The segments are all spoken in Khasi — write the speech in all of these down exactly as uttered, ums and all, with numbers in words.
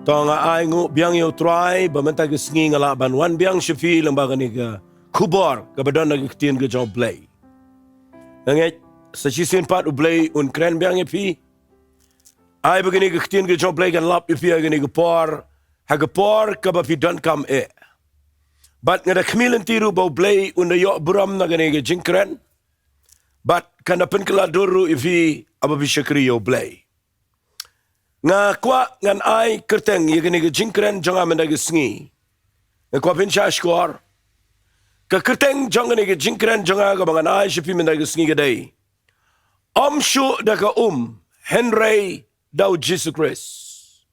To nga ai nguh biang ïa u Trai ba mynta ka sngi nga lah ban wan biang sha phi lyngba kane ka khubor kaba don na ka ktien ka jong u Blei. Nga ngeit sa shisien pat u Blei un kren biang ïa phi. Ai ba kane ka ktien ka jong u Blei kan lap ïa phi ha kane ka por, ha ka por kaba phi donkam eh. Bad nga da khmih lynti ruh ba u Blei un da ïoh burom na kane ka jingkren. Bad kan da pynkylla dur ruh ïa phi haba phi shakri ïa u Blei. Nga kwah ngan ai kyrteng ïa kane ka jingkren jong nga mynta ka sngi. Nga kwah phin sngap shuwa. Ka kyrteng jong kane ka jingkren jong nga kaba ngan ai sha phi mynta ka sngi ka dei: Ym shuh da ka um, hynrei da u Jisu Khrist.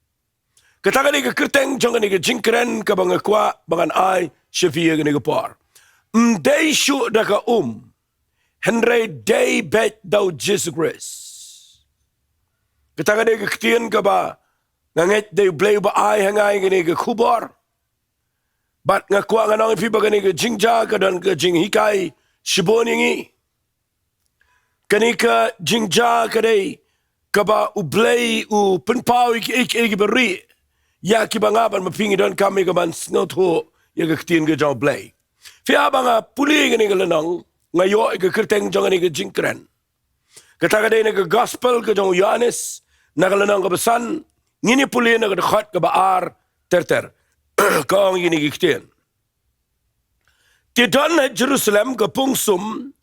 Kata ka dei ka kyrteng jong kane ka jingkren kaba nga kwah ba ngan ai sha phi ïa kane ka por. Ym dei shuh da ka um, hynrei dei beit da u Jisu Khrist. Kata ka dei ka ktien kaba nga ngeit dei u Blei uba ai ha nga ïa kane ka khubor. Bad nga kwah ngan ong ïa phi ba kane ka jingjia ka don ka jinghikai shibun ïa ngi. Kane ka jingjia ka dei kaba u Blei u pynpaw ïa ki, ïa ki, ïa kiba rieh ïa kiba nga bad ma phi ngi donkam ïa ka ban sngewthuh ïa ka ktien ka jong u Blei. Phi haba nga pule ïa kane ka lynnong, nga ïoh ïa ka kyrteng jong kane ka jingkren. Kata ka dei na ka gospel ka jong u Ïoannis, na ka lynnong kaba san, ngin ïa pule na ka dkhot kaba ar ter ter. Ka ong ïa kine ki ktien: Te don ha Jerusalem ka pung sum,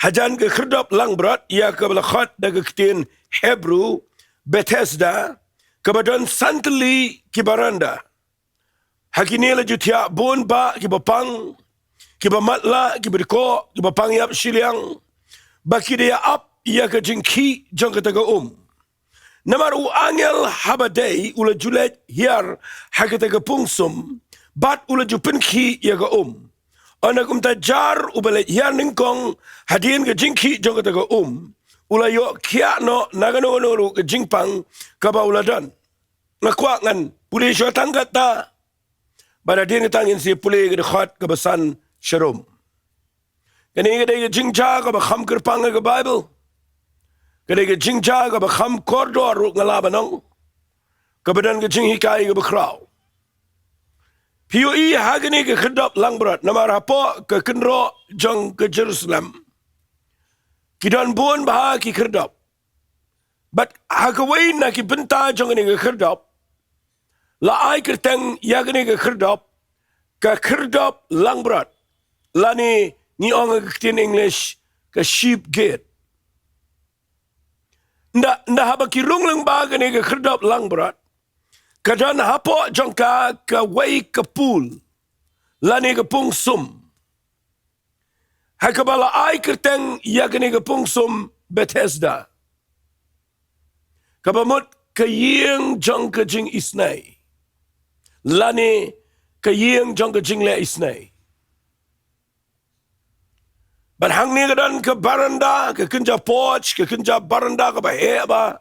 hajan ka khyrdop langbrot, ïa kaba la khot da ka ktien Hebru Bethesda, kaba don san tylli ki baranda. Ha kine la ju thiah bun bah kiba pang, kiba matlah, kiba dkoh, kiba pang ïap shiliang, ba ki da ïa ap ïa ka jingkhih jong kata ka um. Namar u angel haba dei u la ju leit hiar ha kata ka pung sum, bad u la ju pynkhih ïa ka um. Ynda kumta jar uba leit hiar nyngkong hadien ka jingkhih jong kata ka um, u la ïoh khiah noh na kano kano ruh ka jingpang kaba u la don. Nga kwah ngan pule shuwa tang kata. Bad hadien kata ngin sa pule ka dkhot kaba san sharum. Kane ka dei ka jingjia kaba kham kyrpang ha ka Baibl. Ka dei ka jingjia kaba kham kordor ruh nga lah ban ong. Kaba don ka jinghikai kaba khraw. Phi ïohi ha kane ka khyrdop langbrot, namar hapoh ka kynroh jong ka Jerusalem, ki don bun bah ki khyrdop. Bad ha kawei na ki bynta jong kane ka khyrdop, la ai kyrteng ïa kane ka khyrdop, ka khyrdop langbrot. Lane ngi ong ha ka ktien English, ka sheep gate. Ynda, ynda haba ki rung lyngba kane ka khyrdop langbrot, ka don hapoh jong ka kawei ka pool, lane ka pung sum. Ha kaba la ai kyrteng ïa kane ka pung sum Bethesda. Kaba mut ka ïing jong ka jingisnei. Lane ka ïing jong ka jingleh isnei. Bad hangne ka don ka baranda, ka kynja porch, ka kynja baranda kaba heh bah.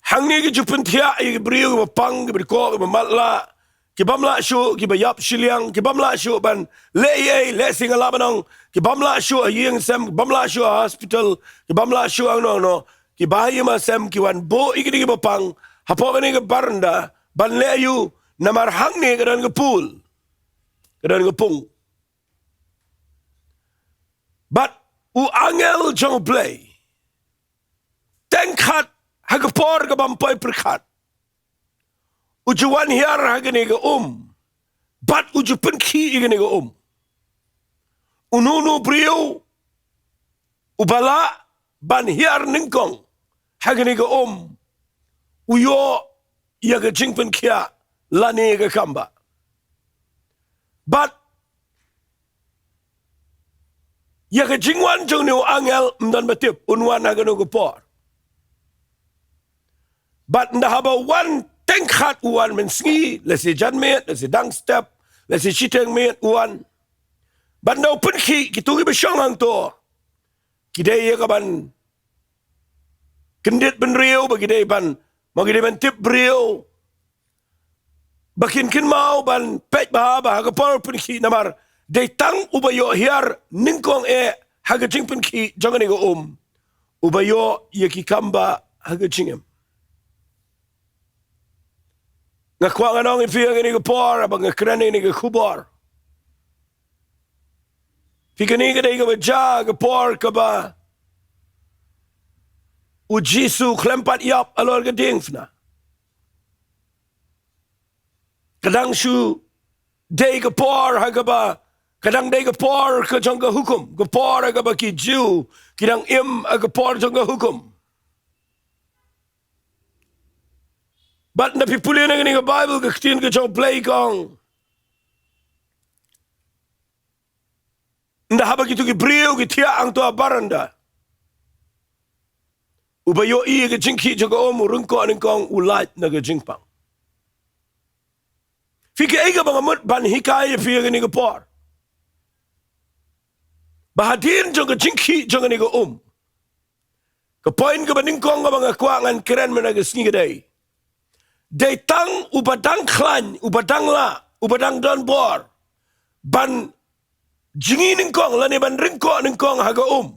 Hangne ki ju pynthiah ïa ki briew kiba pang, kiba dkoh, kiba matlah, ki bym lah shuh, kiba ïap shiliang, ki bym lah shuh ban leh ei ei, lehse nga lah ban ong, ki bym lah shuh ha ïing sem, ki bym lah shuh ha hospital, ki bym lah shuh hangno hangno, kiba ha ïing ha sem, ki wan buh ïa kine kiba pang hapoh kane ka baranda ban leh aïu, namar hangne ka don ka pool, ka don ka pung. Bad u angel jong u Blei, teng khat ha ka por kaba ym poi pyrkhat, u ju wan hiar ha kane ka um, bad u ju pynkhih ïa kane ka um. Uno uno u briew uba lah ban hiar nyngkong ha kane ka um, u ïoh ïa ka jingpynkhiah lane ka kambah. Bad ïa ka jingwan jong une u angel ym don ba tip un wan ha kano ka por. Bad ynda haba u wan teng khat, u wan mynsngi, lehse janmiet, lehse dang step, lehse shiteng miet u wan. Bad ynda u pynkhih, kito kiba shong hangto ki dei ïa ka ban kyndit bynriew, ba ki dei ban, ma ki dei ban tip briew, ba kin kynmaw ban peit bha bha ha ka por pynkhih, namar dei tang uba ïoh hiar nyngkong eh ha ka jingpynkhih jong kane ka um, uba ïoh ïa ki kambah ha ka jingim. Nga kwah ngan ong ïa phi ha kane ka por, haba nga kren ïa kane ka khubor. Phi, kane ka dei kaba jia ha ka por kaba u Jisu u khlem pat ïap halor ka diengphna. Ka dang shu dei ka por ha kaba, ka dang dei ka por ka jong ka hukum, ka por ha kaba ki Jiw ki dang im ha ka por jong ka hukum. Bad ynda phi pule na kane ka Baibl, ka ktien ka jong U Blei ka ong, ynda haba kito ki briew ki thiah hangto ha baranda, uba ïohi ïa ka jingkhih jong ka um u ryngkoh nyngkong, u lait na ka jingpang. Phi, kaei kaba nga mut ban hikai ïa phi ha kane ka por, ba hadien jong ka jingkhih jong kane ka um, ka point kaba nyngkong kaba nga kwah ngan kren mynta ka sngi ka dei, dei tang uba dang khlaiñ, uba dang lah, uba dang don bor ban jngi nyngkong lane ban ryngkoh nyngkong ha ka um,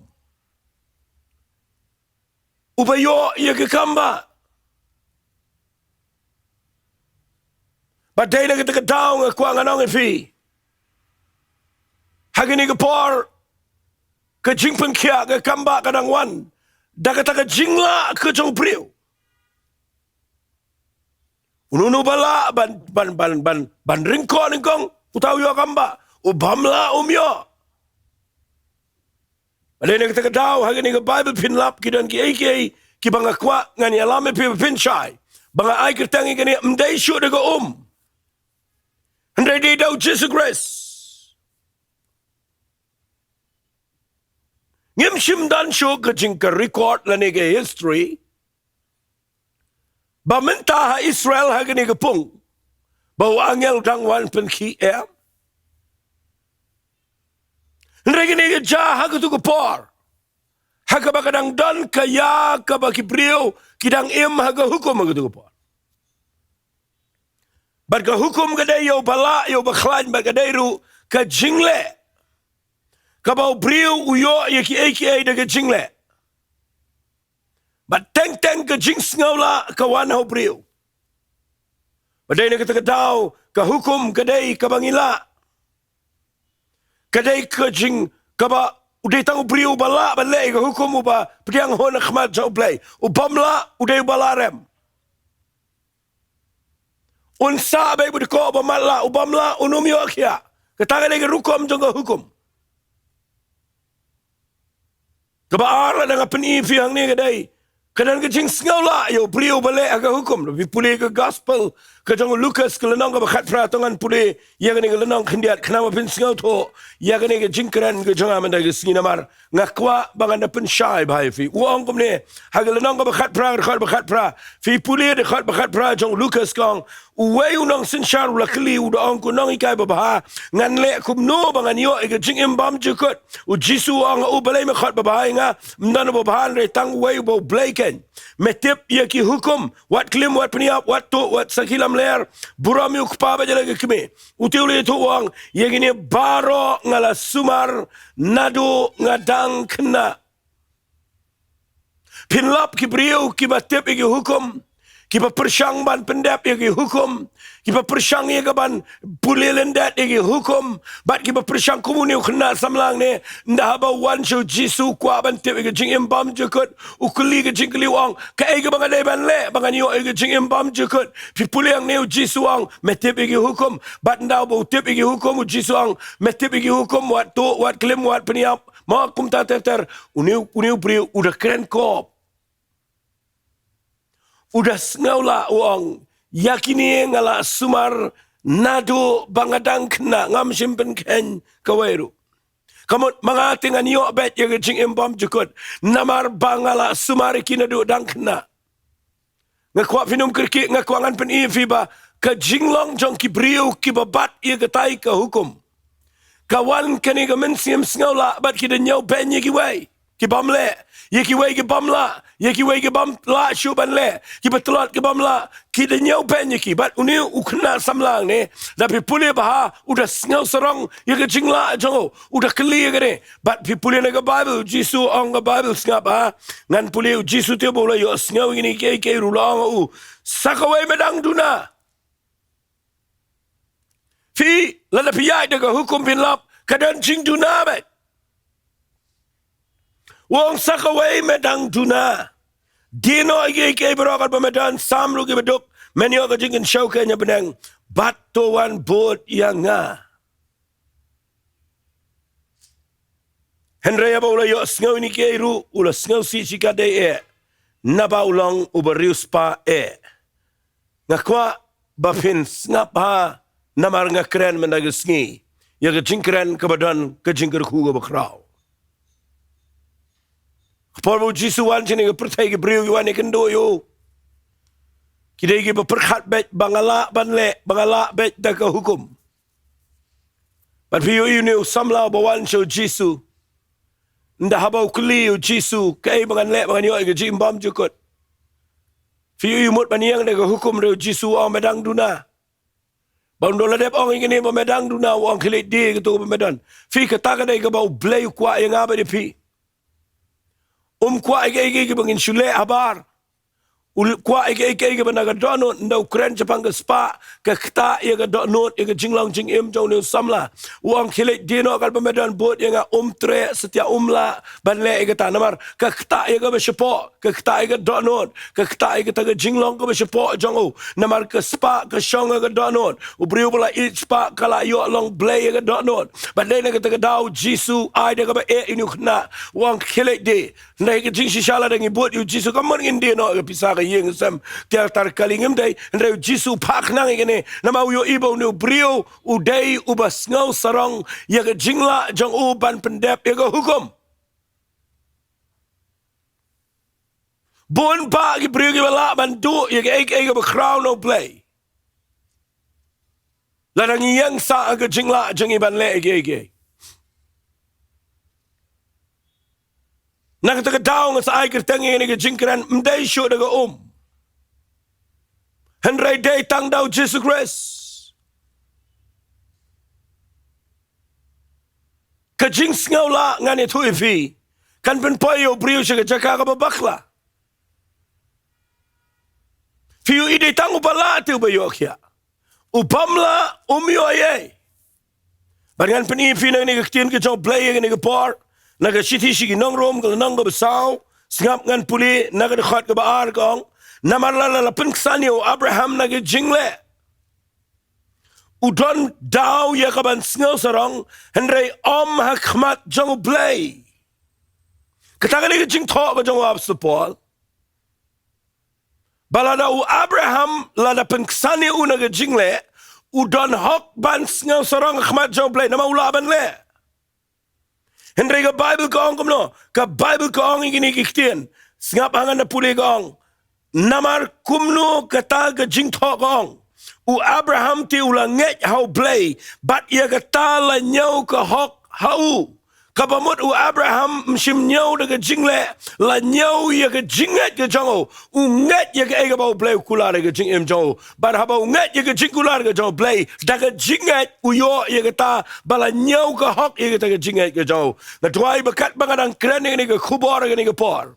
uba ïoh ïa ka kambah. Bad dei na kata ka daw nga kwah ngan ong ïa phi, ha kane ka por, ka jingpynkhiah ka kambah ka dang wan da kata ka jinglah ka jong u briew. Uno uno ba lah ban, ban, ban, ban, ban ryngkoh nyngkong, uta u ïoh kambah. U bym lah um ïoh. Bad dei na kata ka daw ha kane ka Baibl phin lap ki don kiei kiei kiba nga kwah ngan ïalam ïa phi ba phin shai, ba nga ai kyrteng ïa kane, ym dei shuh da ka um, hynrei dei da u Jisu Khrist. Ngim shym don shuh ka jing, ka record lane ka history ba mynta ha Israel ha kane ka pung ba u angel u dang wan pynkhih em. Hynrei kane ka jia ha kato ka por ha kaba ka dang don ka ïa kaba ki briew ki dang im ha ka hukum ha kato ka por. Bad ka hukum ka dei ïa uba lah, ïa uba khlaiñ, bad ka dei ruh ka jingleh kaba u briew u ïoh ïa kiei kiei da ka jingleh. Bad teng teng ka jingsngewlah ka wan ha u briew. Bad dei na kata ka daw ka hukum ka dei kaba ngi lah. Ka dei ka jing, kaba u dei tang u briew uba lah ban leh ïa ka hukum, uba pdiang hun ha khmat jong U Blei. U bym lah u dei uba lah rem. Un sah beit bad u dkoh, uba matlah, u bym lah un ym ïoh khiah. Kata ka dei ka rukom jong ka hukum. Kaba ar lada nga pyni ïa phi hangne ka dei, ka don ka jingsngewlah ïa u briew uba leh ha ka hukum. Phi pule ka gospel ka jong u Lukas ka lynnong kaba khatphra, to ngan pule ïa kane ka lynnong khyndiat khnang ba phin sngewthuh ïa kane ka jingkren ka jong nga mynta ka sngi, namar nga kwah ba ngan da pynshai bha ïa phi. U ong kumne ha ka lynnong kaba khatphra, dkhot ba khatphra. Phi pule dkhot ba khatphra jong u Lukas, ka ong, uwei u nongsynshar u la kylli, u da ong, ko nonghikai babha, ngan leh kumno ba ngan ïoh ïa ka jingim bymjukut? U Jisu u ong ha u, balei me khot babha ïa nga? Ym don uba bha hynrei tang uwei, uba U Blei keiñ. Me tip ïa ki hukum: wat klim, wat pynïap, wat tuh, wat sakhi lamler, burom ïa u kpa bad ïa la ka kmie. Uta u la ïathuh, u ong, ïa kine baroh nga la sumar naduh nga dang khynnah. Phin lap ki briew kiba tip ïa ki hukum, kiba pyrshang ban pyndep ïa ki hukum, kiba pyrshang ïa ka ban pule lyndet ïa ki hukum, bad kiba pyrshang kum une u khynnah samla hangne. Ynda haba wan sha u Jisu, u kwah ban tip ïa ka jingim bymjukut, u kylli ka jingkylli, u ong, kaei kaba nga dei ban leh ba ngan ïoh ïa ka jingim bymjukut? Phi pule hangne u Jisu u ong, me tip ïa ki hukum. Bad ynda uba u tip ïa ki hukum, u Jisu u ong, me tip ïa ki hukum: wat tuh, wat klim, wat pynïap. Ma kumta ter ter, une, une u briew u da kren kop. U da sngewlah, u ong, ïa kine nga la sumar naduh ba nga dang khynnah, ngam shym pynkheiñ kawei ruh. Ka mut ma nga te ngan ïoh beit ïa ka jingim bymjukut, namar ba nga la sumar ïa ki naduh dang khynnah. Nga kwah phin ym kyrkieh, nga kwah ngan pyni ïa phi ba ka jinglong jong ki briew kiba bat ïa katai ka hukum, ka wan kane ka mynsiem sngewlah, bad ki da ñiewbeiñ ïa kiwei ki bym leh, ïa kiwei ki bym lah, ïa kiwei ki bym lah shuh ban leh, kiba tlot, ki bym lah, ki da ñiewbeiñ ïa ki. Bad une u khynnah samla hangne, da phi pule bha, u da sngewsarong ïa ka jinglah jong u, u da kylli ïa kane. Bad phi pule na ka Baibl, u Jisu u ong, ka Baibl sngap, ha, ngan pule, u Jisu te ba u la ïohsngew ïa kine kiei kiei ruh u la ong ha u, sa kawei me dang duna. Phi, lada phi ïaid da ka hukum phin lap, ka don jingduna beit. U ong sa kawei me dang duna. Die noh ïa kiei kiei baroh katba me don, sam ruh kiba duk, men ïoh ka jingkynshew kane bneng. Bad to wan bud ïa nga. Hynrei haba u la ïohsngew ïa kine kiei ruh, u la sngewsih shikatdei eh, naba u long uba riewspah eh. Nga kwah ba phin sngap bha, namar nga kren mynta ka sngi ïa ka jingkren kaba don ka jingkyrkhu kaba khraw. Ka por ba u Jisu u wan shane ha ka pyrthei, ki briew ki wan ïakynduh ïa u. Ki dei kiba pyrkhat beit ba nga lah ban leh, ba nga lah beit da ka hukum. Bad phi ïohi une u samla uba wan sha u Jisu, ynda haba u kylli ïa u Jisu, kaei ba ngan leh ba ngan ïoh ïa ka jingim bymjukut? Phi ïohi u mut ban ïeng da ka hukum, hynrei u Jisu u ong, me dang duna. Bad ynda u la dep ong ïa kane ba me dang duna, u ong, khie leit die ïa kato kaba me don. Phi, kata ka dei kaba U Blei u kwah ïa nga bad ïa phi. Um kwah ïa kiei kiei kiba ngin shu leh habar. U kwah ïa kiei kiei kiba na ka dohnud, ynda u kren shaphang ka spah, ka ktah ïa ka dohnud, ïa ka jinglong jingim jong une u samla. U ong, khie leit die noh katba me don, bud ïa nga. Um treh satia, um lah ban leh ïa kata, namar ka ktah ïa kaba shapoh, ka ktah ïa ka dohnud, ka ktah ïa kata ka jinglong kaba shapoh jong u. Namar ka spah ka shong ha ka dohnud. U briew ba la ïeit spah ka la ïoh long blei ïa ka dohnud. Bad dei na kata ka daw u Jisu u ai da kaba eh ïa une u khynnah, u ong, khie leit die. Hynrei ka jingshisha lada ngi bud ïa u Jisu, kam mon ngin die noh ïa ka pisa ka ïing ka sem, tiar tar kali, ngim dei. Hynrei u Jisu u phah khnang ïa kane, namar u ïohi ba une u briew u dei uba sngew sarong ïa ka jinglah jong u ban pyndep ïa ka hukum. Bun bah ki briew kiba lah ban duh ïa kaei kaei kaba khraw na U Blei, lada ngi ïeng sah ha ka jinglah jong ngi ban leh ïa kiei kiei. Na kata ka daw nga sa ai kyrteng ïa kane ka jingkren, ym dei shuh da ka um, hynrei dei tang da u Jisu Khrist. Ka jingsngewlah, ngan ïathuh ïa phi, kan pynpoi ïa u briew sha ka jaka kaba bakla. Phi ïohi, dei tang uba lah te uba ïoh khiah. U bym lah um ïoh ei ei. Bad ngan pyni ïa phi na kane ka ktien ka jong U Blei ha kane ka por, na ka shithi sha ki nong Rom, ka lynnong kaba saw. Sngap, ngan pule na ka dkhot kaba ar, ka ong, namar lada la pynksan ïa u Abraham na ka jingleh, u don daw ïa ka ban sngew sarong, hynrei ym ha khmat jong U Blei. Kata ka dei ka jingthoh ka jong u Apostol Paul, ba lada u Abraham, lada pynksan ïa u na ka jingleh, u don hok ban sngew sarong ha khmat jong U Blei, namar u lah ban leh. Hynrei ka Baibl ka ong kumno? Ka Baibl ka ong ïa kine ki ktien. Sngap, ha ngan da pule, ka ong, namar kumno kata ka jingthoh ka ong, u Abraham te u la ngeit ha U Blei, bad ïa kata la ñiew ka hok ha u. Kaba mut u Abraham ym shym ñiew da ka jingleh, la ñiew ïa ka jingngeit ka jong u. U ngeit ïa kaei kaba U Blei u kular ïa ka jingim jong u. Bad haba u ngeit ïa ka jingkular ka jong U Blei, da ka jingngeit u ïoh ïa kata ba la ñiew ka hok ïa kata ka jingngeit ka jong u. Nga duwai ba katba nga dang kren ïa kane ka khubor ha kane ka por,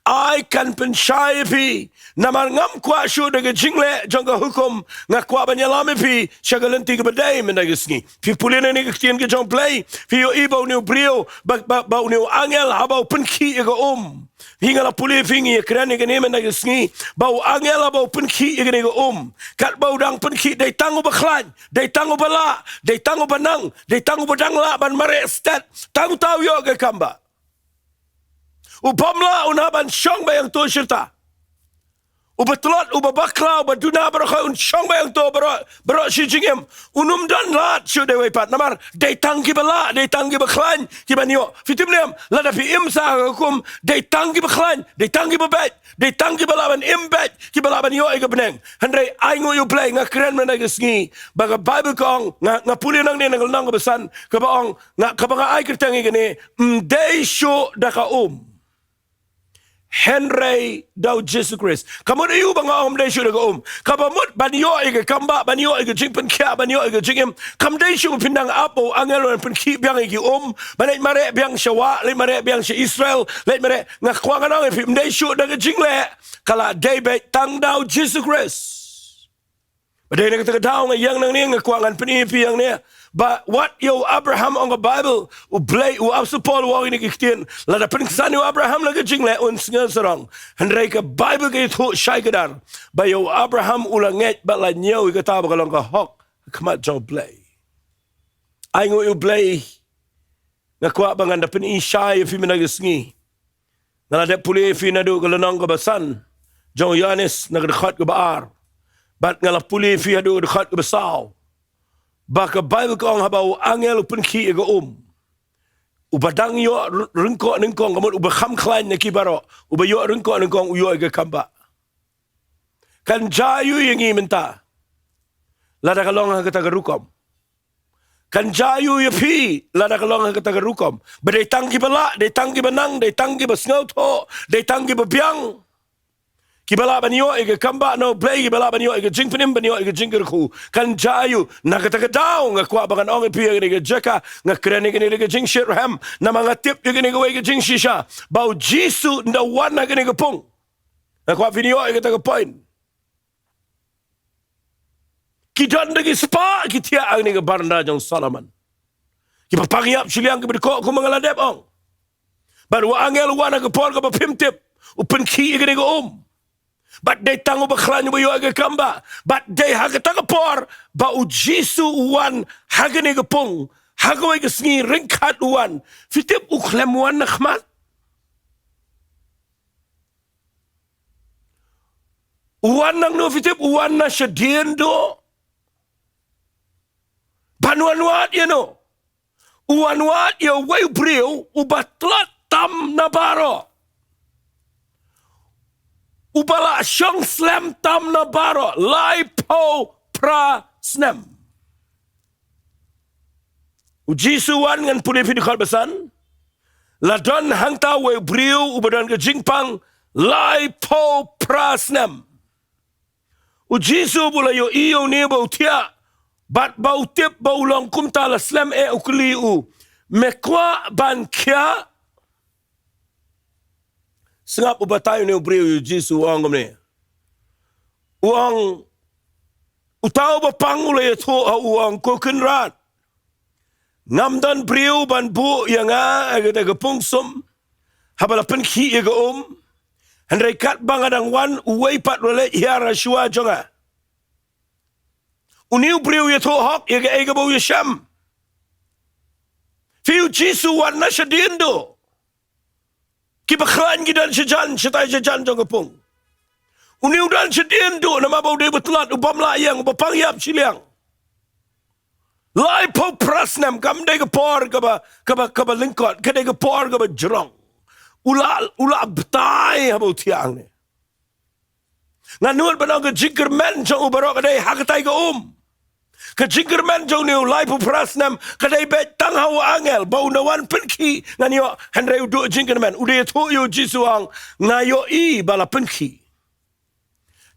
ai kan pynshai ïa phi, namar ngam kwah shuh da ka jingleh jong ka hukum, nga kwah ban ïalam ïa phi sha ka lynti kaba dei mynta ka sngi. Phi pule na kane ka ktien ka jong U Blei, phi ïohi ba une u briew, ba, ba, ba une u angel haba u pynkhih ïa ka um. Phi, nga la pule ïa phi, ngi ïa kren ïa kane mynta ka sngi, ba u angel haba u pynkhih ïa kane ka um, katba u dang pynkhih, dei tang uba khlaiñ, dei tang uba lah, dei tang uba nang, dei tang uba dang lah ban mareh stet, tang uta u ïoh ka kam bah. U bym lah u nah ban shong biang to shirta. Uba tlot, uba bakla, uba duna baroh khoit un shong biang to baroh, baroh shi jingim. Un ym don lad shuh dei wei pat. Namar dei tang kiba lah, dei tang kiba khlaiñ ki ban ïoh. Phi tip ne em, lada phi im sah ha ka hukum, dei tang kiba khlaiñ, dei tang kiba beit, dei tang kiba lah ban im beit, kiba lah ban ïoh ïa ka bneng. Hynrei ainguh ïa U Blei, nga kren mynta ka sngi ba ka Baibl ka ong, nga, nga pule nangne na ka lynnong kaba san, kaba ong, nga, kaba nga ai kyrteng ïa kane, ym dei shuh da ka um, hynrei da u Jisu Khrist. Ka mut aïu ba nga ong ym dei shuh da ka um? Kaba mut ban ïoh ïa ka kam bah, ban ïoh ïa ka jingpynkhiah, ban ïoh ïa ka jingim, kam dei shuh ba phin dang ap ba u angel un pynkhih biang ïa ki um, ban leit mareh biang sha wah, leit mareh biang sha Israel, leit mareh. Nga kwah ngan ong ïa phi, ym dei shuh da ka jingleh. Ka la dei beit tang da u Jisu Khrist. Ba dei na kata ka daw nga ïeng nangne, nga kwah ngan pyni ïa phi hangne. Ba wat ïa u Abraham, ong ka Baibl, U Blei, u Apostol Paul u ong ïa kine ki ktien. Lada pynksan ïa u Abraham la ka jingleh, un sngewsarong. Hynrei ka Baibl ka ïathuh shai kdar ba ïa u Abraham u la ngeit bad la ñiew ïa kata ba ka long ka hok ha khmat jong U Blei. Ai nguh ïa U Blei. Nga kwah ba ngan da pyni shai ïa phi mynta ka sngi. Nga la dep pule ïa phi naduh ka lynnong kaba san jong u Ïoannis, na ka dkhot kaba ar. Bad nga la pule ïa phi haduh ka dkhot kaba saw. Ba ka Baibl ka ong haba u angel u pynkhih ïa ka um, uba dang ïoh r-, ryngkoh nyngkong, ka mut uba kham khlaiñ na ki baroh, uba ïoh ryngkoh nyngkong, u ïoh ïa ka kambah. Kan jia aiu ïa ngi mynta lada ka long ha kata ka rukom? Kan jia aiu ïa phi lada ka long ha kata ka rukom? Ba dei tang kiba lah, dei tang kiba nang, dei tang kiba sngewthuh, dei tang kiba biang kiba lah ban ïoh ïa ka kambah na U Blei, kiba lah ban ïoh ïa ka jingpynim, ban ïoh ïa ka jingkyrkhu. Kan jia aiu? Na kata ka daw nga kwah ba ngan ong ïa phi ha kane ka jaka, nga kren ïa kane da ka jingshitrhem, namar nga tip ïa kane kawei ka jingshisha, ba U Jisu ynda u wan ha kane ka pung. Nga kwah phin ïoh ïa kata ka point. Ki don da ki spah ki thiah ha kane ka baranda jong Solomon, kiba pang ïap shiliang, kiba dkoh, kumba nga la dep ong. Bad u angel u wan ha ka por kaba phim tip, u pynkhih ïa kane ka um. Bad dei tang uba khlaiñ uba ïoh ïa ka kambah. Bad dei ha kata ka por ba U Jisu u wan ha kane ka pung, ha kawei ka sngi ryngkat u wan. Phi tip u khlem wan na khmat? U wan nangno, phi tip? U wan na shadien duh. Ban wan wad ïa no? U wan wad ïa uwei u briew uba tlot tam na baroh, uba la shong slem tam na baroh laiphew phra snem. U Jisu u wan, ngan pule ïa phi dkhot ba san. La don hangta uwei u briew uba don ka jingpang laiphew phra snem. U Jisu ba u la ïohi ïa une ba u thiah bad ba u tip ba u long kumta, la slem eh, u kylli u, me kwah ban khiah? Sngap u batai une u briew ïa u Jisu, u ong kumne. U ong, uta uba pang u la ïathuh ha u, u ong, ko Kynrad, ngam don briew ban buh ïa nga ha kata ka pung sum haba la pynkhih ïa ka um. Hynrei katba nga dang wan, uwei pat u la leit hiar ha shuwa jong nga. Une u briew u ïathuh hok ïa kaei kaba u ïashem. Phi, u Jisu u wan na shadien duh. Kiba khlaiñ ki don shajan shatai shajan jong ka pung. Une u don shadien duh namar ba u dei uba tlot, u bym lah ïeng, uba pang ïap shiliang. Laiphew phra snem, kam dei ka por kaba, kaba, kaba lyngkot, ka dei ka por kaba jrong. U la, u la batai haba u thiah hangne. Nga nud ban ong ka jingkyrmen jong u baroh ka dei ha katai ka um. Ka jingkyrmen jong une u laiphew phra snem ka dei beit tang ha u angel ba un da wan pynkhih, ngan ïoh. Hynrei u duh jingkyrmen, u da ïathuh ïa u Jisu, u ong, nga ïohi ba la pynkhih.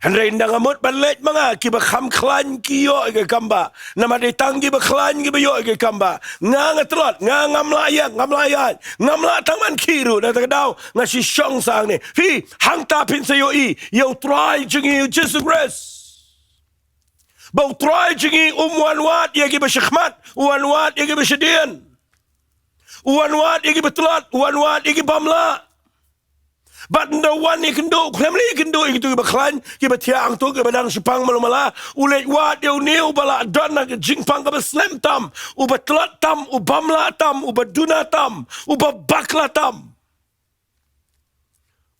Hynrei ynda nga mut ban leit ma nga, kiba kham khlaiñ ki ïoh ïa ka kambah. Namar dei tang kiba khlaiñ kiba ïoh ïa ka kambah. Nga nga tlot, nga ngam lah ïeng, ngam lah ïaid, ngam lah tang ban khih ruh. Na kata ka daw nga shu shong sa hangne. Phi, hangta phin sa ïohi ïa U Trai jong ngi U Jisu Khrist. Ba U Trai jong ngi um wan wad ïa kiba shakhmat, u wan wad ïa kiba shadien. U wan wad ïa kiba tlot, u wan wad ïa ki bym lah. Bad ynda u wan ïakynduh, u khlem leit ïakynduh ïa kito kiba khlaiñ, kiba thiah hangto, kiba dang shaphang malu mala. U leit wad ïa une uba la don ha ka jingpang kaba slem tam, uba tlot tam, u bym lah tam, uba duna tam, uba bakla tam.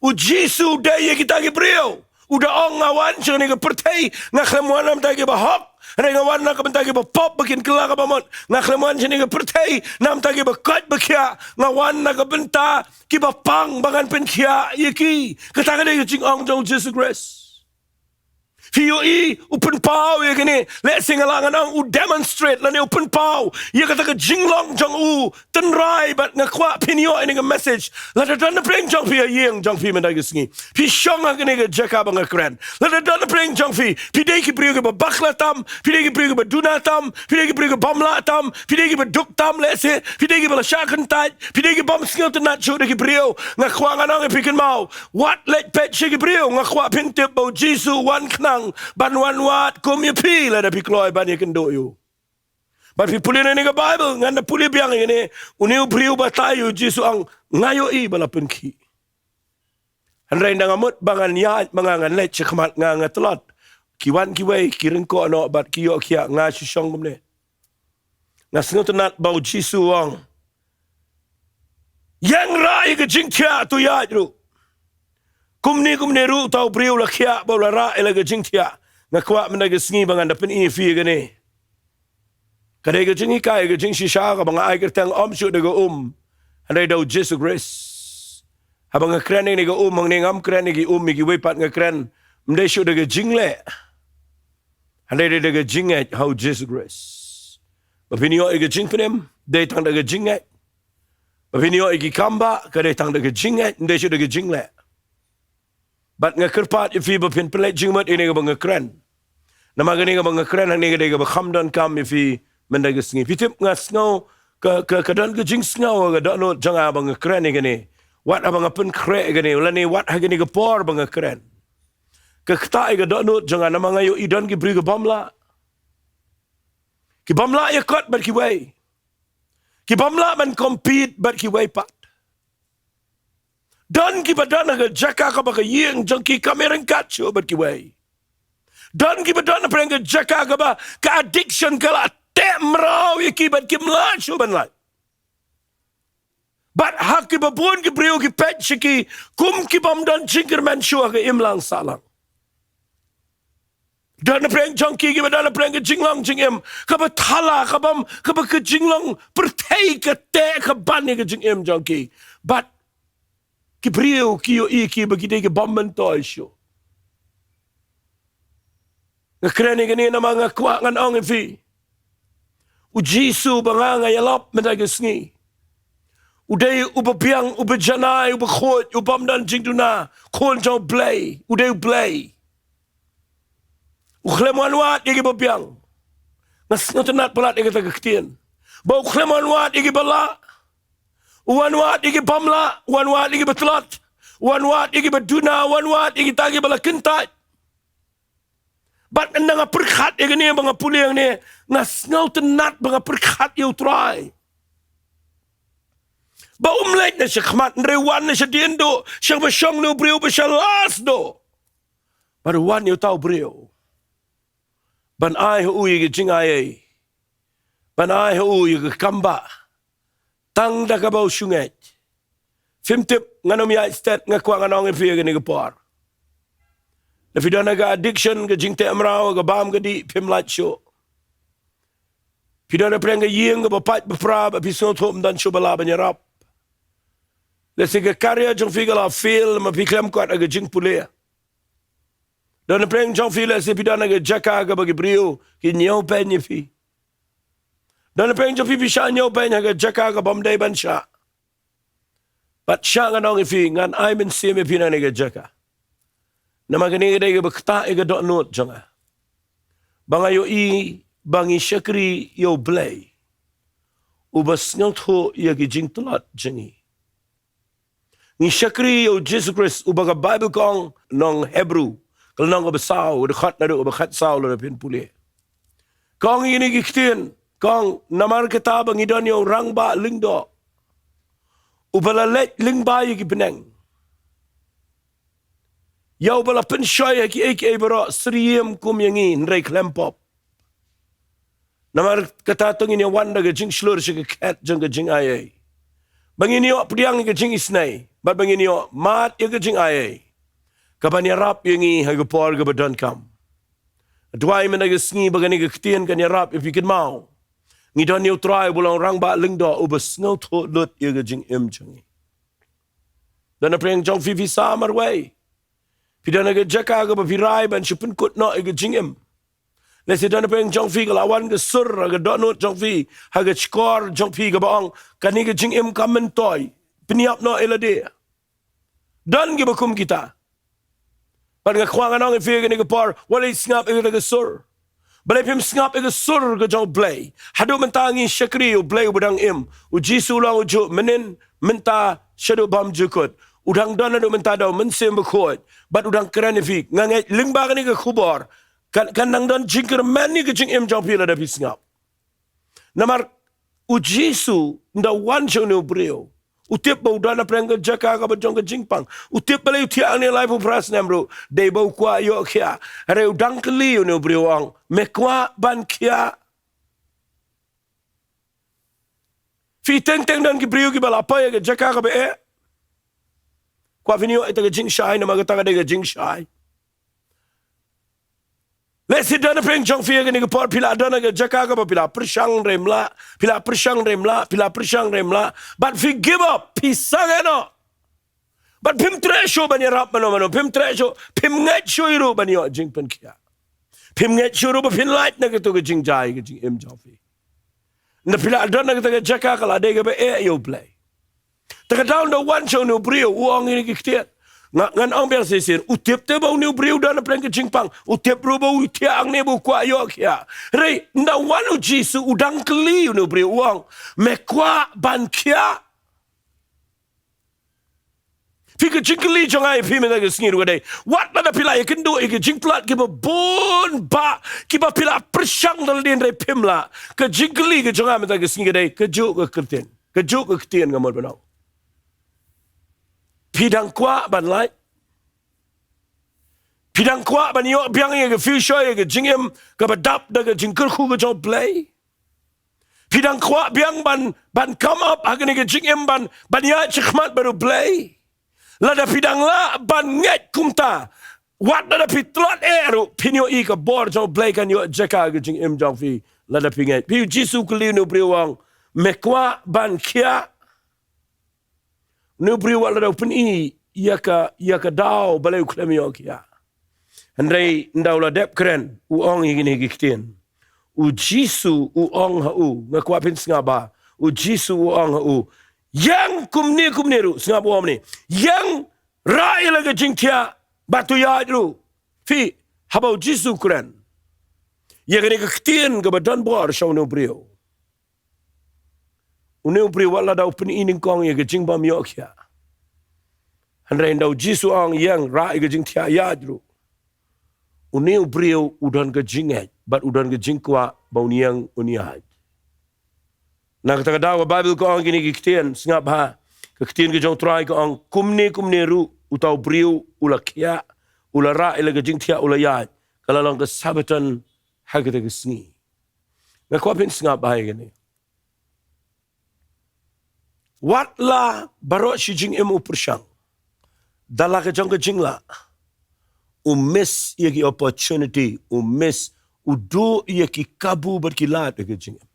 U Jisu u dei ïa kita ki briew. U da ong, nga wan sha kane ka pyrthei, nga khlem wan na ka bynta kiba hok, hynrei nga wan na ka bynta kiba pop, ba kin kylla kaba mut. Nga khlem wan sha kane ka pyrthei na ka bynta kiba koit ba khiah, nga wan na ka bynta kiba pang, ba ngan pynkhiah ïa ki. Kata ka dei ka jingong jong U Jisu Khrist. Phi ïohi, u pynpaw ïa kane, lehse nga lah ngan ong u demonstrate lane u pynpaw ïa kata ka jinglong jong u tynrai. Bad nga kwah phin ïoh ïa kane ka message. Lada don na pdeng jong phi ha ïing jong phi mynta ka sngi, phi shong ha kane ka jaka ba nga kren, lada don na pdeng jong phi, phi dei ki briew kiba bakla tam, phi dei ki briew kiba duna tam, phi dei ki briew kiba bym lah tam, phi dei kiba duk tam, lehse phi dei kiba la shah kyntait, phi dei ki bym sngewtynnat shuh da ki briew, nga kwah ngan ong ïa phi, kynmaw, wat leit peit sha ki briew. Nga kwah phin tip ba U Jisu u wan khnang ban wan wad kum ïa phi lada phi kloi ban ïakynduh ïa u. Bad phi pule na kane ka Baibl, ngan da pule biang ïa kane, une u briew batai ïa u Jisu, ong, nga ïohi ba la pynkhih. Hynrei ynda nga mut ba ngan ïaid ma nga, ngan leit sha khmat nga, nga tlot, ki wan kiwei, ki ryngkoh noh bad ki ïoh khiah, nga shu shong kumne. Nga sngewtynnat ba u Jisu u ong, ïeng rah ïa ka jingthiah, to ïaid ruh. Kumne kumne ruh uta u briew u la khiah bad u la rah ïa la ka jingthiah. Nga kwah mynta ka sngi ba ngan da pyni ïa phi ïa kane. Ka dei ka jinghikai, ka jingshisha kaba nga ai kyrteng, ym shuh da ka um, hynrei da u Jisu Khrist. Haba nga kren ïa kane ka um hangne, ngam kren ïa ki um ïa kiwei pat, nga kren, ym dei shuh da ka jingleh, hynrei dei da ka jingngeit ha u Jisu Khrist. Ba phin ïoh ïa ka jingpynim, dei tang da ka jingngeit. Ba phin ïoh ïa ki kam bah, ka dei tang da ka jingngeit, ym dei shuh da ka jingleh. Bad nga kyrpad ïa phi ba phin pynleit jingmut ïa kane kaba nga kren. Namar kane kaba nga kren hangne ka dei kaba kham donkam ïa phi mynta ka sngi. Phi tip, nga sngew ka, ka, ka don ka jingsngew ha ka dohnud jong nga haba nga kren ïa kane, wat haba nga pynkhreh ïa kane, lane wat ha kane ka por ba nga kren. Ka ktah ïa ka dohnud jong nga namar nga ïohi don ki briew ki bym lah. Ki bym lah ïakot bad kiwei. Ki bym lah ban compete bad kiwei pat. Don kiba don ha ka jaka kaba ka ïing jong ki kam ïaryngkat shuh bad kiwei. Don kiba don hapdeng ka jaka kaba ka addiction ka la teh mraw ïa ki bad kim lah shuh ban lait. Bad ha kiba bun ki briew ki peit sha ki kum ki bym don jingkyrmen shuh ha ka imlang sahlang. Don hapdeng jong ki kiba don hapdeng ka jinglong jingim kaba thala, kaba, kaba ka jinglong pyrthei ka teh ka ban ïa ka jingim jong ki. Bad ki briew ki ïohi ïa ki ba ki dei ki bym myntoi shuh. Nga kren ïa kane namar nga kwah ngan ong ïa phi, u Jisu ba nga, nga ïalap mynta ka sngi, u dei uba biang, uba janai, uba khuid, u bym don jingduna, khun jong U Blei, u dei U Blei. U khlem wan wad ïa kiba biang. Nga sngewtynnat palat ïa kata ka ktien, ba u khlem wan wad ïa kiba lah. U wan wad ïa ki bym lah, u wan wad ïa kiba tlot, u wan wad ïa kiba duna, u wan wad ïa kita kiba la kyntait. Bad ynda nga pyrkhat ïa kane ba nga pule ïa kane, nga sngewtynnat ba nga pyrkhat ïa U Trai, ba um leit na shakhmat, hynrei u wan na shadien duh, sha kaba shong na u briew ba sha last duh. Bad u wan ïa uta u briew ban ai ha u ïa ka jingaiei, ban ai ha u ïa ka kam bah, tang da kaba u shu ngeit. Phim tip, ngan ym ïaid stet, nga kwah ngan ong ïa phi ha kane ka por. Lada phi don ha ka addiction, ka jingteh mraw, ka bam ka dih, phim lait shuh. Phi don hapdeng ka ïing kaba pait ba pra, ba phi sngewthuh ym don shuh ba lah ban ïarap. Lehse ka career jong phi ka la fail, ma phi khlem kot ha ka jingpule. Don hapdeng jong phi, lehse phi don ha ka jaka kaba ki briew ki ñiewbeiñ ïa phi. Don hapdeng jong phi, phi shah ñiewbeiñ ha ka jaka ka bym dei ban shah. Bad shah ngan ong ïa phi, ngan ai mynsiem ïa phi na kane ka jaka. Namar kane ka dei kaba ktah ïa ka dohnud jong nga, ba nga ïohi ba ngi shakri ïa U Blei uba sngewthuh ïa ki jingtlot jong ngi. Ngi shakri ïa U Jisu Khrist uba ka Baibl ka ong, nong Hebru, ka lynnong kaba saw, dkhot naduh kaba khatsaw lada phin pule. Ka ong ïa kine ki ktien, ka ong, namar kata ba ngi don ïa u Rangbah Lyngdoh, uba la leit lyngba ïa ki bneng, ïa uba la pynshoi ha kiei kiei baroh, syriem kum ïa ngi, hynrei khlem pop. Namar kata to ngin ïa wan da ka jingshlur sha ka khet jong ka jingaiei, ba ngin ïoh pdiang ïa ka jingisynei, bad ba ngin ïoh mad ïa ka jingaiei, kaban ïarap ïa ngi ha ka por kaba donkam. Duwai mynta ka sngi ba kane ka ktien kan ïarap ïa phi kynmaw. Ngi don ïa U Trai uba long Rangbah Lyngdoh uba sngewthuh lut ïa ka jingim jong ngi. Don hapdeng jong phi, phi sa marwei. Phi don ha ka jaka kaba phi rai ban shu pynkut noh ïa ka jingim. Lehse don hapdeng jong phi ka la wan ka sur ha ka dohnud jong phi, ha ka shkor jong phi kaba ong, kane ka jingim kam myntoi, pynïap noh ïa lade. Don kiba kum kita. Bad nga kwah ngan ong ïa phi ha kane ka por, wat leit sngap ïa kata ka sur. Balei phim sngap ïa ka sur ka jong U Blei? Haduh mynta ngi shakri ïa U Blei uba dang im. U Jisu u long ujuh mynnin, mynta, shaduh bymjukut. U dang don haduh mynta da u Mynsiem Bakhuid. Bad u dang kren ïa phi. Nga ngeit lyngba kane ka khubor, kan, kan nang don jingkyrmen ïa ka jingim jong phi lada phi sngap. Namar u Jisu, ynda u wan sha une u briew, u tip ba u don hapdeng ka jaka kaba jong ka jingpang. U tip balei u thiah hangne laiphew phra snem ruh, dei ba u kwah ïoh khiah. Hynrei u dang kylli une u briew, u ong, me kwah ban khiah? Phi teng teng don ki briew kiba la poi ha ka jaka kaba eh. Kwah phin ïoh ïa kata ka jingshai, namar kata ka dei ka jingshai. Lehse don hapdeng jong phi ha kane ka por, phi la don ha ka jaka kaba phi la pyrshang hynrei ym lah, phi la pyrshang hynrei ym lah, phi la pyrshang hynrei ym lah. Bad phi give up, phi sangeh noh. Bad phim treh shuh ban ïarap mano mano, phim treh shuh, phim ngeit shuh ruh ban ïoh jingpynkhiah. Phim ngeit shuh ruh ba phin lait na kato ka jingjia ka jingim jong phi. Ynda phi la don ha kata ka jaka ka la dei kaba eh ïa U Blei. Te ka daw ynda u wan sha une u briew, u ong ïa kine ki ktien. Nga, ngan ong biang shisien, u tip te ba une u briew u don hapdeng ka jingpang. U tip ruh ba u thiah hangne ba u kwah ïoh khiah. Hynrei ynda u wan u Jisu, u dang kylli une u briew, u ong, me kwah ban khiah? Phi, ka jingkylli jong nga ïa phi mynta ka sngi ruh ka dei, wat lada phi la ïakynduh ïa ki jingtlot kiba bun bah, kiba phi la pyrshang da lade hynrei phim lah, ka jingkylli ka jong nga mynta ka sngi ka dei, kajuh ka ktien, kajuh ka ktien nga mut ban ong. Phi dang kwah ban lait? Phi dang kwah ban ïoh biang ïa ka future, ïa ka jingim kaba dap da ka jingkyrkhu ka jong U Blei? Phi dang kwah biang ban, ban come up ha kane ka jingim, ban, ban ïaid shakhmat bad U Blei? Lada phi dang lah ban ngeit kumta, wat lada phi tlot eh ruh, phin ïohi ka bor jong U Blei kan ïoh jaka ha ka jingim jong phi. Lada phi ngeit. Phi, u Jisu u kylli une u briew, u ong, me kwah ban khiah? Une u briew wat lada u pyni ïa ka, ïa ka daw balei u khlem ïoh khiah, hynrei ynda u la dep kren, u ong ïa kine ki ktien. U Jisu u ong ha u, nga kwah phin sngap bha. U Jisu u ong ha u, ïeng kumne kumne ruh, sngap u ong kumne, ïeng, rah ïa la ka jingthiah bad to ïaid ruh. Phi, haba u Jisu u kren ïa kane ka ktien kaba don bor sha une u briew, une u briew wat lada u pyni nyngkong ïa ka jingbym ïoh khiah, hynrei ynda u Jisu u ong, ïeng, rah ïa ka jingthiah, ïaid ruh, une u briew u don ka jingngeit bad u don ka jingkwah ba un ïeng un ïaid. Na kata ka daw ka Baibl ka ong kine ki ktien, sngap bha. Ka ktien ka jong U Trai ka ong, kumne kumne ruh uta u briew u la khiah, u la rah ïa la ka jingthiah, u la ïaid. Ka la long ka Sabbaton ha kata ka sngi. Nga kwah phin sngap bha ïa kane. Wat la baroh shi jingim u pyrshang da la ka jong ka jinglah, u miss ïa ki opportunity, u miss, u duh ïa ki kabu bad ki lad ha ka jingim.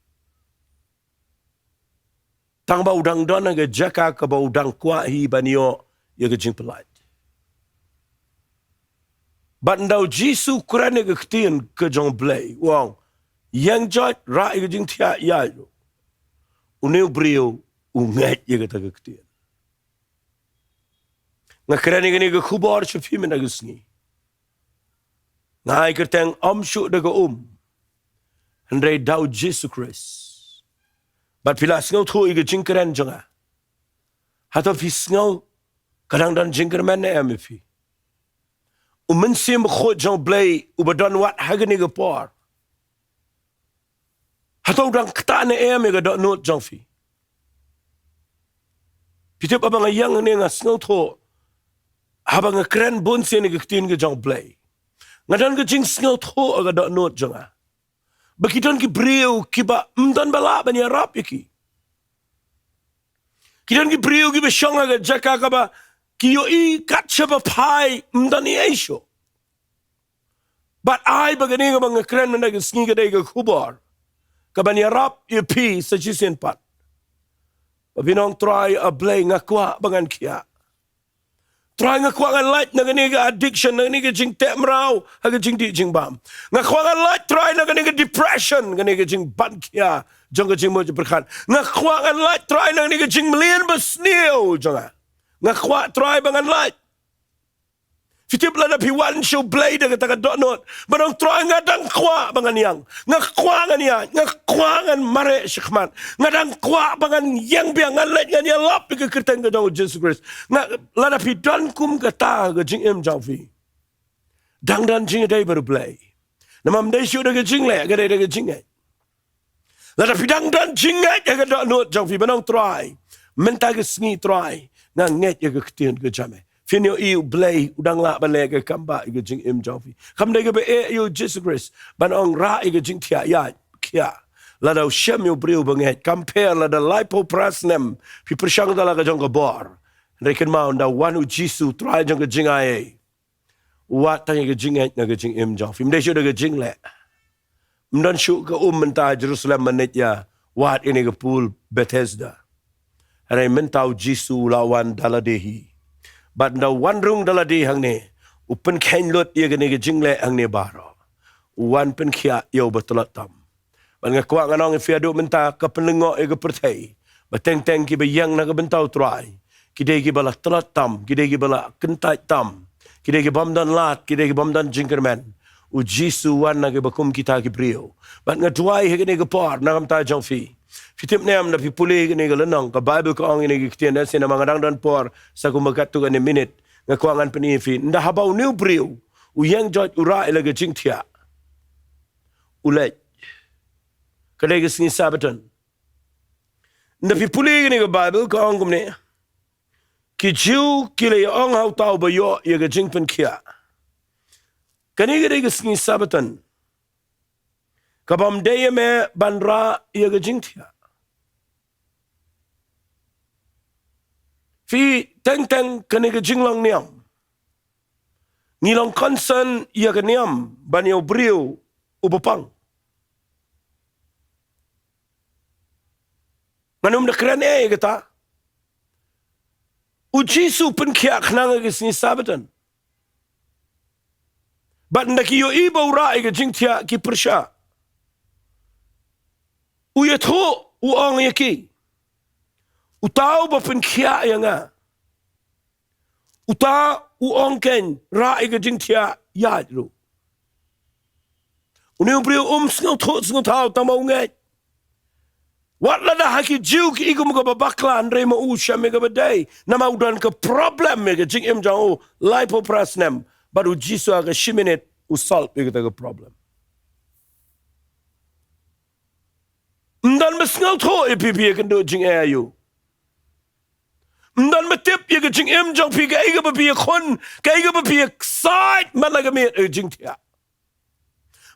Tang ba u dang don ha ka jaka kaba u dang kwah hi ban ïoh ïa ka jingpyllait. Bad ynda u Jisu u kren ïa ka ktien ka jong U Blei, u ong, ïeng joit, rah ïa ka jingthiah, ïaid ruh, une u briew u ngeit ïa kata ka ktien. Nga kren ïa kane ka khubor sha phi mynta ka sngi. Nga ai kyrteng ym shuh da ka um, hynrei da u Jisu Khrist. Bad phi la sngewthuh ïa ka jingkren jong nga. Hato phi sngew ka dang don jingkyrmen ne em ïa phi? U Mynsiem Bakhuid jong U Blei uba don wat ha kane ka por, hato u dang ktah ne em ïa ka dohnud jong phi? Phi tip, haba nga ïeng hangne nga sngewthuh, haba nga kren bun sien ïa ka ktien ka jong U Blei, nga don ka jingsngewthuh ha ka dohnud jong nga ba ki don ki briew kiba ym don ba lah ban ïarap ïa ki. Ki don ki briew kiba shong ha ka jaka kaba ki ïohi kat shaba phai ym don ei ei shuh. Bad ai ba kane kaba nga kren mynta ka sngi ka dei ka khubor kaban ïarap ïa phi sa shisien pat, ba phin ong, Trai, A Blei, nga kwah ba ngan khiah. Trai, nga kwah ngan lait na kane ka addiction, na kane ka jingteh mraw ha ka jingdih jingbam. Nga kwah ngan lait, Trai, na kane ka depression, kane ka jingban khia jong ka jingmut jingpyrkhat. Nga kwah ngan lait, Trai, na kane ka jingmlien basniew jong nga. Nga kwah, Trai, ba ngan lait. Phi tip lada phi wan sha U Blei da kata ka dohnud ban ong, Trai, nga dang kwah ba ngan ïeng, nga kwah ngan ïeng, nga kwah ngan mareh shakhmat, nga dang kwah ba ngan ïeng biang, ngan leit ngan ïalap ïa ka kyrteng ka jong U Jisu Khrist. Nga, lada phi don kum kata ha ka jingim jong phi, dang don jingïadei bad U Blei. Namar ym dei shuh da ka jingleh, ka dei da ka jingngeit. Lada phi dang don jingngeit ha ka dohnud jong phi ban ong, Trai, mynta ka sngi Trai, nga ngeit ïa ka ktien ka jong me. Phin ïohi U Blei u dang lah ban leh ka kam ba ïa ka jingim jong phi. Kam dei kaba eh ïa U Jisu Khrist ban ong rah ïa ka jingthiah, ïaid, khiah. Lada u shem ïa u briew ba ngeit, kam pher lada laiphew phra snem phi pyrshang da la ka jong ka bor. Hynrei kynmaw, ynda wan U Jisu, Trai jong ka jingai, u wad tang ïa ka jingngeit na ka jingim jong phi. Ym dei shuh da ka jingleh. Ym don shuh ka um mynta ha Jerusalem ban leit ïa wad ïa kane ka pool Bethesda. Hynrei mynta U Jisu u la wan da lade hi. Bad ynda u wan rung da lade hangne, u pynkheiñ lut ïa kane ka jingleh hangne baroh. U wan pynkhiah ïa uba tlot tam. Bad nga kwah ngan ong ïa phi haduh mynta, ka pynlyngngoh ïa ka pyrthei ba teng teng kiba ïeng na ka bynta U Trai ki dei kiba la tlot tam, ki dei kiba la kyntait tam, ki dei ki bym don lad, ki dei ki bym don jingkyrmen. U Jisu u wan na kiba kum kita ki briew. Bad nga duwai ha kane ka por na ka bynta jong phi. Phi tip ne em, lada phi pule ha kane ka lynnong, ka Baibl ka ong ïa kane ka ktien, eh, shisha namar nga dang don por sa kumba katto katne minit, nga kwah ngan pyni ïa phi. Ynda haba une u briew u ïeng joit u rah ïa la ka jingthiah, u leit. Ka dei ka sngi Sabbaton. Ynda phi pule ha kane ka Baibl ka ong kumne, ki Jiw ki la ïa ong ha uta uba ïoh ïa ka jingpynkhiah, kane ka dei ka sngi Sabbaton, ka bym dei ïa me ban rah ïa ka jingthiah. Phi, teng teng kane ka jinglong niam, ngi long concern ïa ka niam ban ïa u briew uba pang. Ngan ym da kren ei ïa kata. U Jisu u pynkhiah khnang ha ka sngi Sabbaton. Bad ynda ki ïohi ba u rah ïa ka jingthiah, ki pyrshah. U ïathuh, u ong ïa ki, uta uba pynkhiah ïa nga, uta u ong kein, rah ïa ka jingthiah, ïaid ruh. Une u briew um sngewthuh sngewthaw tang ba u ngeit. Wat lada ha ki Jiw ki i kum kaba bakla, hynrei ma u u shem ïa kaba dei. Namar u don ka problem ïa ka jingim jong u laiphew phra snem. Bad U Jisu ha ka shi minit u solve ïa kata ka problem. Ym don ba sngewthuh ïa phi, phi ïakynduh jingeh aïu. Ym don ba tip ïa ka jingim jong phi, kaei kaba phi ïakhun, kaei kaba phi ïaksaid man la ka miet, eh, jingthiah.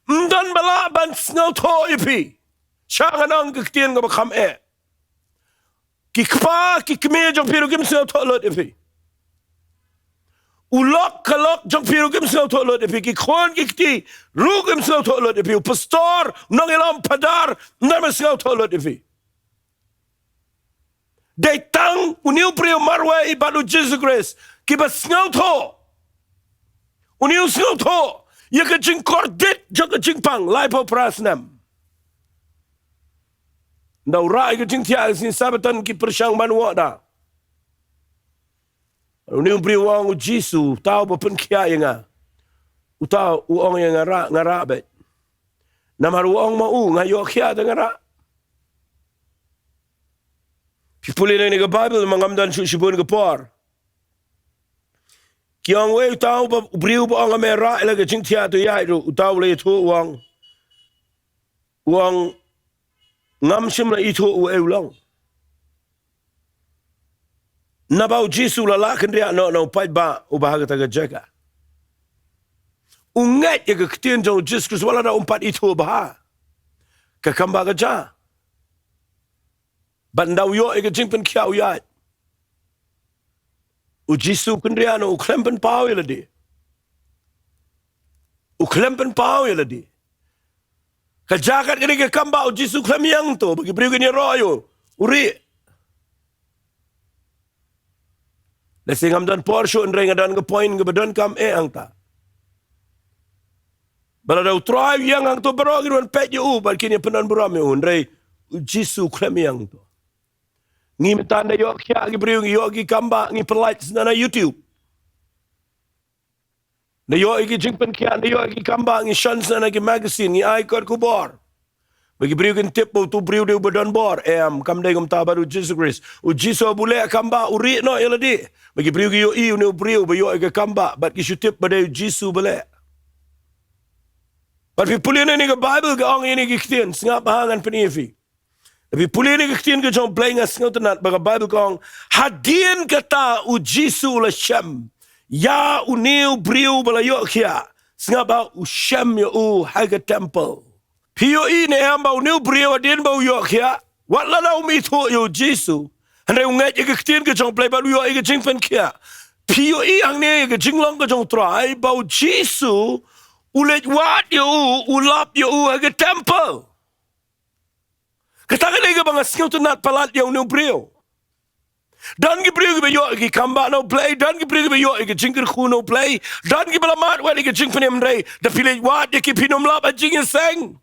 Ym don ba lah ban sngewthuh ïa phi. Shah ngan ong ka ktien kaba kham eh. Ki kpa ki kmie jong phi ruh kim sngewthuh lut ïa phi. U lok ka lok jong phi ruh kim sngewthuh lut ïa phi. Ki khun ki kti ruh kim sngewthuh lut ïa phi. U pastor, nongïalam, phadar, ym don ba sngewthuh lut ïa phi. Dei tang une u briew marwei bad U Jisu Khrist kiba sngewthuh. Une u sngewthuh ïa ka jingkordit jong ka jingpang laiphew phra snem. Ynda u rah ïa ka jingthiah ha ka sngi Sabbaton, ki pyrshang ban wad da. Une u briew u ong, U Jisu, uta uba pynkhiah ïa nga, uta u ong ïa nga rah, nga rah beit. Namar u ong ma u, nga ïoh khiah te nga rah. Phi pule na kane ka Baibl, ma ngam don shuh shibun ka por. Ki ong, wei, uta uba, u briew uba ong ha me, rah ïa la ka jingthiah, to ïaid ruh, uta u la ïathuh, u ong, u ong, ngam shym la ithuh uei u long. Naba U Jisu u la lah kynriah noh na u paidbah uba ha kata ka jaka. U ngeit ïa ka ktien jong U Jisu Khrist wat lada um pat ithuh bha ka kam ba ka jia. Bad ynda u ïoh ïa ka jingpynkhiah, u ïaid. U Jisu u kynriah noh, u khlem pynpaw ïa lade. U khlem pynpaw ïa lade. Ka jia kat kane ka kam ba U Jisu u khlem ïeng to, ba ki briew kin ïaroh ïa u, u rieh. Lehse ngam don por shuh, hynrei nga don ka point kaba donkam eh hangta. Ba lada U Trai u ïeng hangto, baroh kin wan peit ïa u bad kin ïa pyndonburom ïa u, hynrei U Jisu u khlem ïeng to. Ngi mynta da ïoh khiah ki briew, ngi ïoh ki kam ba, ngi pynlait shisha na YouTube. Nda ïoh ïa ki jingpynkhiah, nda ïoh ïa ki kambah, ngi shon sha na ki magazine, ngi ai kot khubor. Ba ki briew kin tip ba utu u briew dei uba don bor. Em, kam dei kumta bad u Jisu Khrist. U Jisu u leh kambah, u rieh noh ïa lade. Ba ki briew ki ïohi une u briew ba ïoh ïa ka kambah, bad ki shu tip ba dei u Jisu ba leh. Bad phi pule na kane ka Baibl ka ong ïa kine ki ktien, sngap ha ngan pyni ïa phi. Phi pule na ka ktien ka jong U Blei, nga sngewtynnat ba ka Baibl ka ong, hadien kata u Jisu u la shem ïa une u briew ba la ïoh khiah. Sngap ha, u shem ïa u ha ka temple. Phi ïohi ne em ba une u briew hadien ba u ïoh khiah, wat la da um ithuh ïa u Jisu, hynrei u ngeit ïa ka ktien ka jong U Blei bad u ïoh ïa ka jingpynkhiah. Phi ïohi hangne ïa ka jinglong ka jong U Trai ba u Jisu u leit wad ïa u, u lap ïa u ha ka temple. Kata ka dei kaba nga sngewtynnat palat ïa une u briew. Don ki briew kiba ïoh ïa ki kambah na U Blei, don ki briew kiba ïoh ïa ki jingkyrkhu na U Blei, don kiba la mad wat ïa ki jingpynim, hynrei da phi leit wad ïa ki, phin ym lap ha jingïaseng.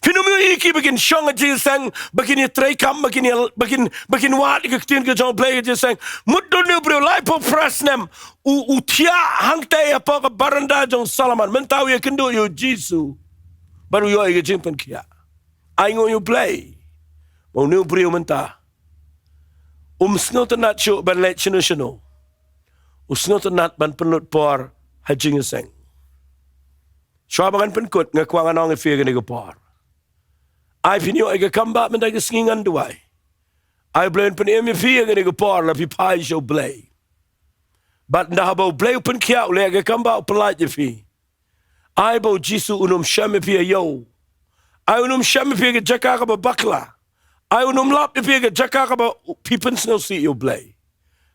Phin ym ïohi ïa ki ba kin shong ha jingïaseng, ba kin ïatreikam, ba kin ïa, ba kin, ba kin wad ïa ka ktien ka jong U Blei ha jingïaseng. Mut don une u briew laiphew phra snem u, u thiah hangtei hapoh ka baranda jong Solomon. Mynta u ïakynduh ïa u Jisu bad u ïoh ïa ka jingpynkhiah. Ainguh ïa U Blei ba une u briew mynta um sngewtynnat shuh ban leit shano shano. U sngewtynnat ban pynlut por ha jingïaseng. Shuwa ba ngan pynkut, nga kwah ngan ong ïa phi ha kane ka por, ai phin ïoh ïa ka kambah mynta ka sngi, ngan duwai. Ai U Blei un pynim ïa phi ha kane ka por, la phi phai sha U Blei. Bad nda haba U Blei u pynkhiah, u leh ïa ka kambah, u pyllait ïa phi, ai ba u Jisu un ym shem ïa phi ha ïew. Ai un ym shem ïa phi ha ka jaka kaba bakla. Ai un ym lap ïa phi ha ka jaka kaba phi pynsngewsih ïa U Blei.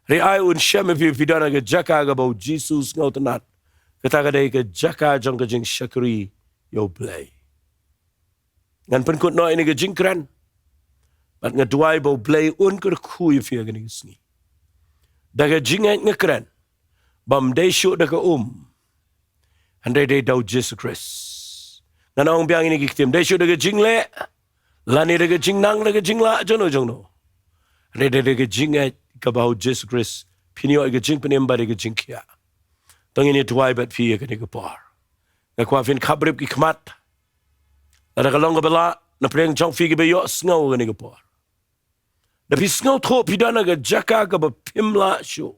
Hynrei ai un shem ïa phi, phi don ha ka jaka kaba u Jisu u sngewtynnat. Kata ka dei ka jaka jong ka jingshakri ïa U Blei. Ngan pynkut noh ïa kane ka jingkren. Bad nga duwai ba U Blei un kyrkhu ïa phi ha kane ka sngi. Da ka jingngeit nga kren ba ym dei shuh da ka um, hynrei dei da u Jisu Khrist. Ngan ong biang ïa kine ki ktien, ym dei shuh da ka jingleh, lane da ka jingnang, da ka jinglah jongno jongno, hynrei dei da ka jingngeit kaba ha u Jisu Khrist phin ïoh ïa ka jingpynim bad ïa ka jingkhiah. To ngin ïa duwai bad phi ha kane ka por. Nga kwah phin khapbrip ki khmat. Lada ka long kaba lah, na pdeng jong phi kiba ïohsngew ha kane ka por, da phi sngewthuh phi don ha ka jaka kaba phim lah shuh,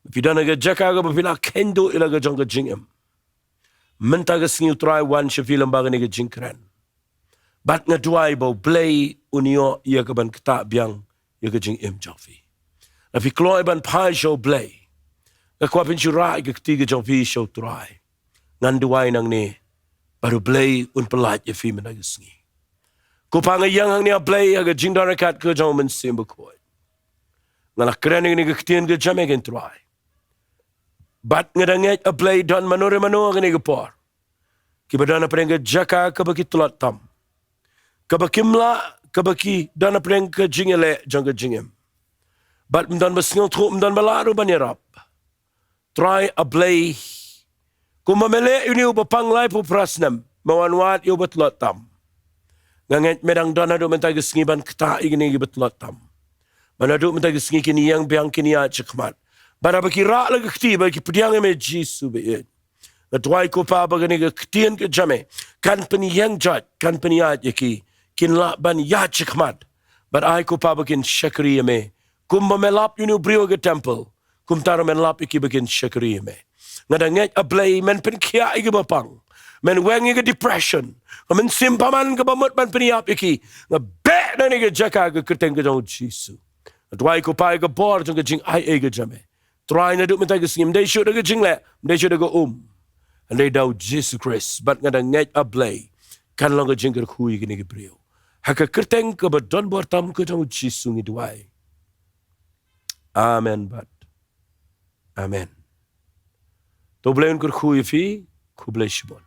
phi don ha ka jaka kaba phi la kheiñ duh ïa la ka jong ka jingim, mynta ka sngi U Trai wan sha phi lyngba kane ka jingkren. Bad nga duwai ba U Blei un ïoh ïa ka ban ktah biang ïa ka jingim jong phi. Lada phi kloi ban phai sha U Blei, nga kwah phin shu rah ïa ka kti ka jong phi sha U Trai. Ngan duwai nangne bad U Blei un pyllait ïa phi mynta ka sngi. Ko Pa, nga ïeng hangne, A Blei, ha ka jingdon ryngkat ka jong U Mynsiem Bakhuid. Nga la kren ïa kane ka ktien ka jong me, ko Trai. Bad nga da ngeit, A Blei, don mano re mano ha kane ka por kiba don ha pdeng ka jaka kaba ki tlot tam, kaba kim lah, kaba ki don ha pdeng ka jingïaleh jong ka jingim. Bad ym don ba sngewthuh, ym don ba lah ruh ban ïarap. Trai, A Blei, kumba me leh ïa une uba pang laiphew phra snem, me wan wad ïa uba tlot tam. Nga ngeit me dang don haduh mynta ka sngi ban ktah ïa kine kiba tlot tam. Ban haduh mynta ka sngi kin ïeng biang, kin ïaid shakhmat. Bad haba ki rah la ka kti, ba ki pdiang ïa me, Jisu ba ïeit, nga duwai, ko Pa, ba kane ka ktien ka jong me kan pynïeng jait, kan pynïaid ïa ki, kin lah ban ïaid shakhmat. Bad ai, ko Pa, ba kin shakri ïa me. Kumba me lap ïa une u briew ha ka temple, kumta ruh men lap ïa ki ba kin shakri ïa me. Nga da ngeit, A Blei, men pynkhiah ïa kiba pang. Men weng ïa ka depression, ka mynsiem bymman kaba mut ban pynïap ïa ki. Nga beh na kane ka jaka ha ka kyrteng ka jong U Jisu. Nga duwai, ko Pa, ïa ka bor jong ka jingaiei ka jong me. Trai, naduh mynta ka sngi, ym dei shuh da ka jingleh, ym dei shuh da ka um, hynrei da U Jisu Khrist. Bad nga da ngeit, A Blei, kan long ka jingkyrkhu ïa kine ki briew. Ha ka kyrteng kaba don bor tam ka jong U Jisu ngi duwai. Amen bad amen. To U Blei un kyrkhu ïa phi. Khublei shibun.